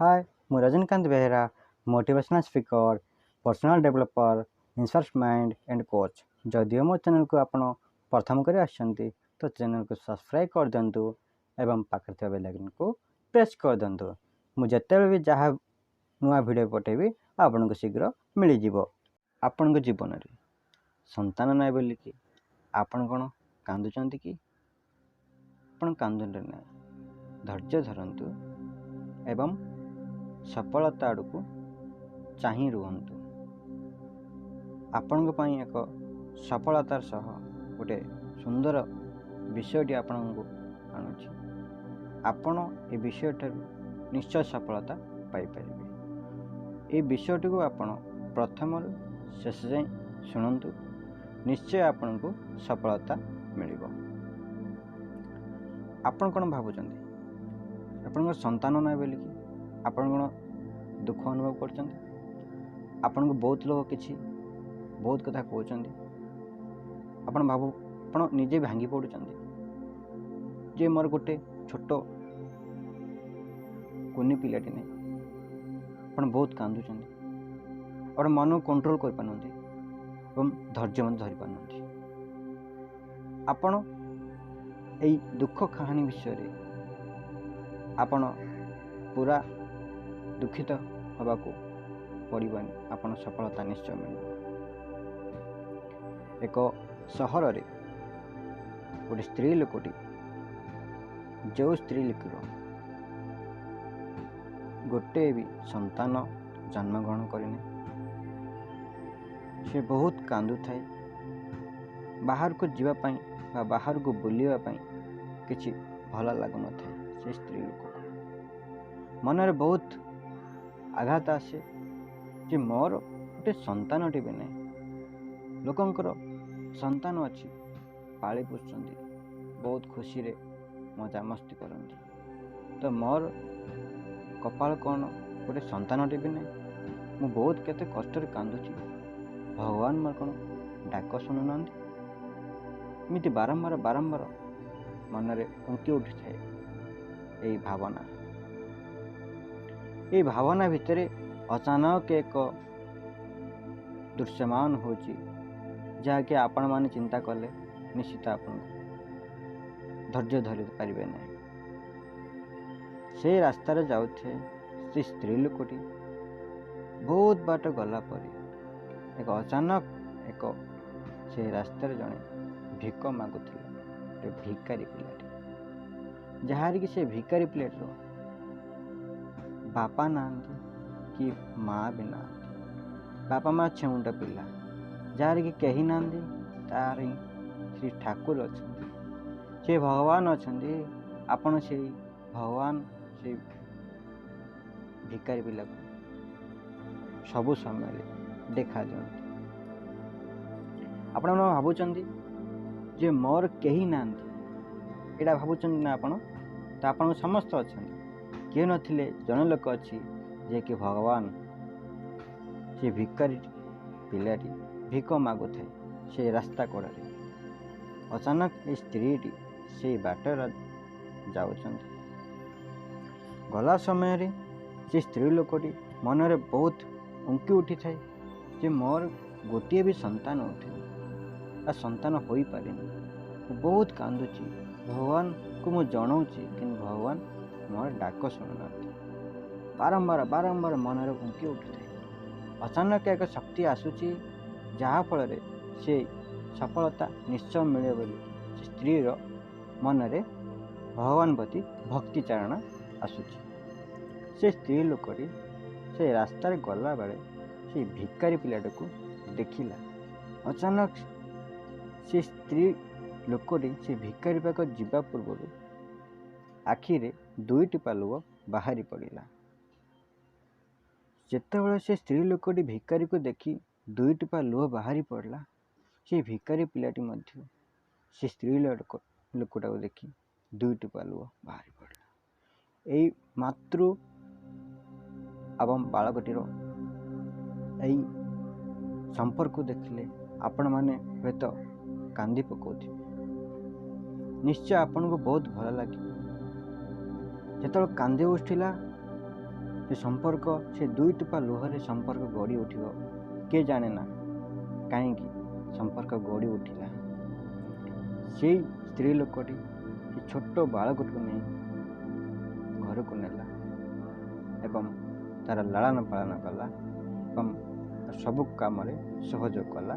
ହାଏ, ମୁଁ Rajinikanth Behera, motivational speaker, personal developer, inspires mind and coach. ଯଦିଓ ମୋ ଚ୍ୟାନେଲକୁ ଆପଣ ପ୍ରଥମ କରି ଆସିଛନ୍ତି, ତ ଚ୍ୟାନେଲକୁ ସବସ୍କ୍ରାଇବ୍ କରିଦିଅନ୍ତୁ ଏବଂ ପାଖରେ ଥିବା ବେଲ୍ ଆଇକନ୍କୁ ପ୍ରେସ୍ କରିଦିଅନ୍ତୁ। ମୁଁ ଯେତେବେଳେ ବି ଯାହା ନୂଆ ଭିଡ଼ିଓ ପଠାଇବି, ଆପଣଙ୍କୁ ଶୀଘ୍ର ମିଳିଯିବ। ଆପଣଙ୍କ ଜୀବନରେ ସନ୍ତାନ ନାହିଁ ବୋଲିକି ଆପଣ କ'ଣ କାନ୍ଦୁଛନ୍ତି କି? ଆପଣ କାନ୍ଦନ୍ତୁ ନାହିଁ, ଧୈର୍ଯ୍ୟ ଧରନ୍ତୁ ଏବଂ ସଫଳତା ଆଡ଼କୁ ଚାହିଁ ରୁହନ୍ତୁ। ଆପଣଙ୍କ ପାଇଁ ଏକ ସଫଳତାର ସହ ଗୋଟେ ସୁନ୍ଦର ବିଷୟଟି ଆପଣଙ୍କୁ ଆଣୁଛି। ଆପଣ ଏ ବିଷୟଠାରୁ ନିଶ୍ଚୟ ସଫଳତା ପାଇପାରିବେ। ଏ ବିଷୟଟିକୁ ଆପଣ ପ୍ରଥମରୁ ଶେଷ ଯାଏଁ ଶୁଣନ୍ତୁ, ନିଶ୍ଚୟ ଆପଣଙ୍କୁ ସଫଳତା ମିଳିବ। ଆପଣ କ'ଣ ଭାବୁଛନ୍ତି? ଆପଣଙ୍କ ସନ୍ତାନ ନାହିଁ ବୋଲିକି ଆପଣ କ'ଣ ଦୁଃଖ ଅନୁଭବ କରୁଛନ୍ତି? ଆପଣଙ୍କୁ ବହୁତ ଲୋକ କିଛି ବହୁତ କଥା କହୁଛନ୍ତି। ଆପଣ ଭାବୁ ଆପଣ ନିଜେ ଭାଙ୍ଗି ପଡ଼ୁଛନ୍ତି ଯେ ମୋର ଗୋଟେ ଛୋଟ କୁନି ପିଲାଟି ନାହିଁ। ଆପଣ ବହୁତ କାନ୍ଦୁଛନ୍ତି। ଆପଣ ମନକୁ କଣ୍ଟ୍ରୋଲ କରିପାରୁନାହାନ୍ତି ଏବଂ ଧୈର୍ଯ୍ୟ ମଧ୍ୟ ଧରିପାରୁନାହାନ୍ତି। ଆପଣ ଏଇ ଦୁଃଖ କାହାଣୀ ବିଷୟରେ ଆପଣ ପୁରା ଦୁଃଖିତ ହେବାକୁ ପଡ଼ିବନି, ଆପଣ ସଫଳତା ନିଶ୍ଚୟ ମିଳିବ। ଏକ ସହରରେ ଗୋଟେ ସ୍ତ୍ରୀ ଲୋକଟି, ଯେଉଁ ସ୍ତ୍ରୀ ଲୋକର ଗୋଟେ ବି ସନ୍ତାନ ଜନ୍ମଗ୍ରହଣ କରିନି, ସେ ବହୁତ କାନ୍ଦୁଥାଏ। ବାହାରକୁ ଯିବା ପାଇଁ ବା ବାହାରକୁ ବୁଲିବା ପାଇଁ କିଛି ଭଲ ଲାଗୁନଥାଏ। ସେ ସ୍ତ୍ରୀ ଲୋକକୁ ମନରେ ବହୁତ ଆଘାତ ଆସେ ଯେ ମୋର ଗୋଟେ ସନ୍ତାନଟି ବି ନାହିଁ। ଲୋକଙ୍କର ସନ୍ତାନ ଅଛି, ପାଳି ପୋଷୁଛନ୍ତି, ବହୁତ ଖୁସିରେ ମଜାମସ୍ତି କରନ୍ତି, ତ ମୋର କପାଳ କ'ଣ ଗୋଟେ ସନ୍ତାନଟି ବି ନାହିଁ? ମୁଁ ବହୁତ କେତେ କଷ୍ଟରେ କାନ୍ଦୁଛି, ଭଗବାନ ମୋର କ'ଣ ଡାକ ଶୁଣୁନାହାନ୍ତି? ଏମିତି ବାରମ୍ବାର ବାରମ୍ବାର ମନରେ ଉଙ୍କି ଉଠିଥାଏ ଏଇ ଭାବନା। ଏଇ ଭାବନା ଭିତରେ ଅଚାନକ ଏକ ଦୃଶ୍ୟମାନ ହେଉଛି, ଯାହାକି ଆପଣମାନେ ଚିନ୍ତା କଲେ ନିଶ୍ଚିତ ଆପଣଙ୍କୁ ଧୈର୍ଯ୍ୟ ଧରି ପାରିବେ ନାହିଁ। ସେ ରାସ୍ତାରେ ଯାଉଥାଏ ସେ ସ୍ତ୍ରୀ ଲୋକଟି। ବହୁତ ବାଟ ଗଲା ପରେ ଏକ ଅଚାନକ ଏକ ସେ ରାସ୍ତାରେ ଜଣେ ଭିକ ମାଗୁଥିଲା, ଗୋଟେ ଭିକାରୀ ପିଲାଟି, ଯାହାର କି ସେ ଭିକାରୀ ପିଲାଟିର ବାପା ନାହାନ୍ତି କି ମା ବି ନାହାନ୍ତି। ବାପା ମା ଛେଉଁଟା ପିଲା, ଯାହାର କି କେହି ନାହାନ୍ତି, ତାର ହିଁ ଶ୍ରୀ ଠାକୁର ଅଛନ୍ତି, ସେ ଭଗବାନ ଅଛନ୍ତି। ଆପଣ ସେଇ ଭଗବାନ ସେଇ ଭିକାରୀ ପିଲାକୁ ସବୁ ସମୟରେ ଦେଖା ଦିଅନ୍ତି। ଆପଣ ଭାବୁଛନ୍ତି ଯେ ମୋର କେହି ନାହାନ୍ତି, ଏଇଟା ଭାବୁଛନ୍ତି ନା ଆପଣ? ତ ଆପଣଙ୍କ ସମସ୍ତେ ଅଛନ୍ତି। କିଏ ନଥିଲେ ଜଣେ ଲୋକ ଅଛି, ଯିଏକି ଭଗବାନ। ସେ ଭିକାରୀ ପିଲାଟି ଭିକ ମାଗୁଥାଏ ସେ ରାସ୍ତା କଡ଼ରେ। ଅଚାନକ ଏ ସ୍ତ୍ରୀଟି ସେଇ ବାଟରେ ଯାଉଛନ୍ତି। ଗଲା ସମୟରେ ସେ ସ୍ତ୍ରୀ ଲୋକଟି ମନରେ ବହୁତ ଉଙ୍କି ଉଠିଥାଏ ଯେ ମୋର ଗୋଟିଏ ବି ସନ୍ତାନ ଉଠେନି ବା ସନ୍ତାନ ହୋଇପାରିନି। ମୁଁ ବହୁତ କାନ୍ଦୁଛି, ଭଗବାନଙ୍କୁ ମୁଁ ଜଣାଉଛି, କିନ୍ତୁ ଭଗବାନ ମୋର ଡାକ ଶୁଣୁନାହାନ୍ତି। ବାରମ୍ବାର ବାରମ୍ବାର ମନରେ ଉଙ୍କି ଉଠିଥାଏ। ଅଚାନକ ଏକ ଶକ୍ତି ଆସୁଛି, ଯାହାଫଳରେ ସେ ସଫଳତା ନିଶ୍ଚୟ ମିଳିବ ବୋଲି ସେ ସ୍ତ୍ରୀର ମନରେ ଭଗବାନ ପ୍ରତି ଭକ୍ତି ଚାରଣା ଆସୁଛି। ସେ ସ୍ତ୍ରୀ ଲୋକଟି ସେ ରାସ୍ତାରେ ଗଲାବେଳେ ସେ ଭିକାରୀ ପିଲାଟିକୁ ଦେଖିଲା। ଅଚାନକ ସେ ସ୍ତ୍ରୀ ଲୋକଟି ସେ ଭିକାରୀ ପାଖ ଯିବା ପୂର୍ବରୁ ଆଖିରେ ଦୁଇ ଟିପା ଲୁହ ବାହାରି ପଡ଼ିଲା। ଯେତେବେଳେ ସେ ସ୍ତ୍ରୀ ଲୋକଟି ଭିକାରୀକୁ ଦେଖି ଦୁଇ ଟିପା ଲୁହ ବାହାରି ପଡ଼ିଲା, ସେ ଭିକାରୀ ପିଲାଟି ମଧ୍ୟ ସେ ସ୍ତ୍ରୀ ଲୋକଟାକୁ ଦେଖି ଦୁଇ ଟିପା ଲୁହ ବାହାରି ପଡ଼ିଲା। ଏଇ ମାତୃ ଏବଂ ବାଳକଟିର ଏଇ ସମ୍ପର୍କ ଦେଖିଲେ ଆପଣମାନେ ହୁଏତ କାନ୍ଦି ପକାଉଥିବେ। ନିଶ୍ଚୟ ଆପଣଙ୍କୁ ବହୁତ ଭଲ ଲାଗିବ। ଯେତେବେଳେ କାନ୍ଦି ଉଠିଲା, ସେ ସମ୍ପର୍କ, ସେ ଦୁଇ ଟୋପା ଲୁହରେ ସମ୍ପର୍କ ଗଢ଼ି ଉଠିବ। କିଏ ଜାଣେ ନା କାହିଁକି ସମ୍ପର୍କ ଗଢ଼ି ଉଠିଲା। ସେଇ ସ୍ତ୍ରୀ ଲୋକଟି ସେ ଛୋଟ ବାଳକଟିକୁ ନେଇ ଘରକୁ ନେଲା ଏବଂ ତା'ର ଲାଳନ ପାଳନ କଲା ଏବଂ ସବୁ କାମରେ ସହଯୋଗ କଲା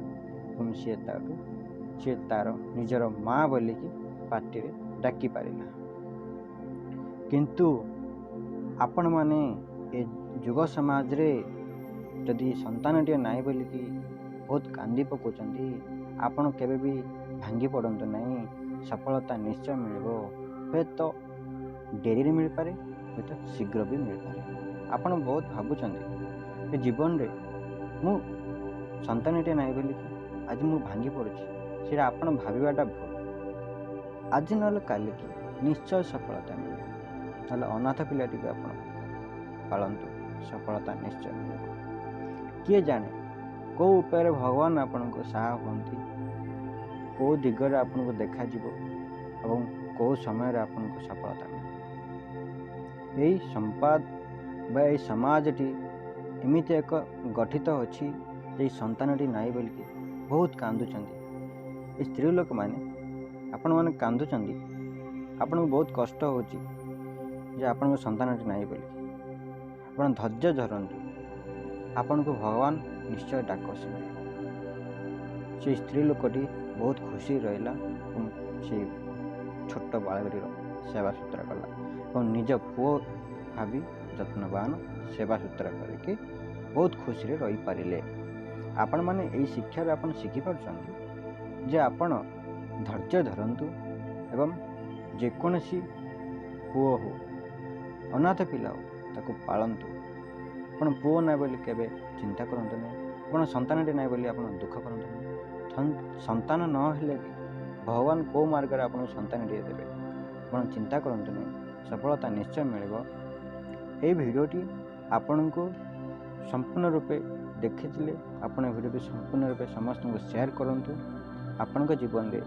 ଏବଂ ସିଏ ତା'ର ନିଜର ମା' ବୋଲିକି ପାଟିରେ ଡାକିପାରିଲା। କିନ୍ତୁ ଆପଣମାନେ ଏ ଯୁଗ ସମାଜରେ ଯଦି ସନ୍ତାନଟିଏ ନାହିଁ ବୋଲିକି ବହୁତ କାନ୍ଦି ପକାଉଛନ୍ତି, ଆପଣ କେବେ ବି ଭାଙ୍ଗି ପଡ଼ନ୍ତୁ ନାହିଁ। ସଫଳତା ନିଶ୍ଚୟ ମିଳିବ। ହୁଏତ ଡେରିରେ ମିଳିପାରେ, ହୁଏତ ଶୀଘ୍ର ବି ମିଳିପାରେ। ଆପଣ ବହୁତ ଭାବୁଛନ୍ତି ଏ ଜୀବନରେ ମୁଁ ସନ୍ତାନଟିଏ ନାହିଁ ବୋଲିକି ଆଜି ମୁଁ ଭାଙ୍ଗି ପଡ଼ୁଛି, ସେଇଟା ଆପଣ ଭାବିବାଟା ଭୁଲ। ଆଜି ନହେଲେ କାଲିକି ନିଶ୍ଚୟ ସଫଳତା ମିଳିବ। ନହେଲେ ଅନାଥ ପିଲାଟିକୁ ଆପଣ ପାଳନ୍ତୁ, ସଫଳତା ନିଶ୍ଚୟ ମିଳିବ। କିଏ ଜାଣେ କେଉଁ ଉପାୟରେ ଭଗବାନ ଆପଣଙ୍କୁ ସାହା ହୁଅନ୍ତି, କେଉଁ ଦିଗରେ ଆପଣଙ୍କୁ ଦେଖାଯିବ ଏବଂ କେଉଁ ସମୟରେ ଆପଣଙ୍କୁ ସଫଳତା ମିଳିବ। ଏଇ ସମ୍ପାଦ ବା ଏଇ ସମାଜଟି ଏମିତି ଏକ ଗଠିତ ଅଛି ଯେ ଏଇ ସନ୍ତାନଟି ନାହିଁ ବୋଲିକି ବହୁତ କାନ୍ଦୁଛନ୍ତି ଏ ସ୍ତ୍ରୀ ଲୋକମାନେ। ଆପଣମାନେ କାନ୍ଦୁଛନ୍ତି, ଆପଣଙ୍କୁ ବହୁତ କଷ୍ଟ ହେଉଛି ଯେ ଆପଣଙ୍କ ସନ୍ତାନଟି ନାହିଁ ବୋଲିକି। ଆପଣ ଧୈର୍ଯ୍ୟ ଧରନ୍ତୁ, ଆପଣଙ୍କୁ ଭଗବାନ ନିଶ୍ଚୟ ଡାକ ଶୁଣିବେ। ସେଇ ସ୍ତ୍ରୀ ଲୋକଟି ବହୁତ ଖୁସି ରହିଲା ଏବଂ ସେଇ ଛୋଟ ବାଳକଟିର ସେବା ସୁତରା କଲା ଏବଂ ନିଜ ପୁଅ ଭାବି ଯତ୍ନବାନ ସେବା ସୁତରା କରିକି ବହୁତ ଖୁସିରେ ରହିପାରିଲେ। ଆପଣମାନେ ଏଇ ଶିକ୍ଷାରୁ ଆପଣ ଶିଖିପାରୁଛନ୍ତି ଯେ ଆପଣ ଧୈର୍ଯ୍ୟ ଧରନ୍ତୁ ଏବଂ ଯେକୌଣସି ପୁଅ ହଉ, ଅନାଥ ପିଲା ହଉ, ତାକୁ ପାଳନ୍ତୁ। ଆପଣ ପୁଅ ନାହିଁ ବୋଲି କେବେ ଚିନ୍ତା କରନ୍ତୁ ନାହିଁ, ଆପଣ ସନ୍ତାନଟି ନାହିଁ ବୋଲି ଆପଣ ଦୁଃଖ କରନ୍ତୁ ନାହିଁ। ସନ୍ତାନ ନହେଲେ ବି ଭଗବାନ କେଉଁ ମାର୍ଗରେ ଆପଣଙ୍କୁ ସନ୍ତାନଟିଏ ଦେବେ, ଆପଣ ଚିନ୍ତା କରନ୍ତୁ ନାହିଁ। ସଫଳତା ନିଶ୍ଚୟ ମିଳିବ। ଏଇ ଭିଡ଼ିଓଟି ଆପଣଙ୍କୁ ସମ୍ପୂର୍ଣ୍ଣ ରୂପେ ଦେଖିଥିଲେ ଆପଣ ଏ ଭିଡ଼ିଓଟି ସମ୍ପୂର୍ଣ୍ଣ ରୂପେ ସମସ୍ତଙ୍କୁ ସେୟାର କରନ୍ତୁ। ଆପଣଙ୍କ ଜୀବନରେ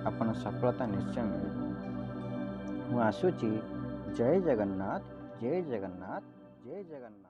ଆପଣ ସଫଳତା ନିଶ୍ଚୟ ମିଳିବ। ମୁଁ ଆସୁଛି। ଜୟ ଜଗନ୍ନାଥ, ଜୟ ଜଗନ୍ନାଥ, ଜୟ ଜଗନ୍ନାଥ।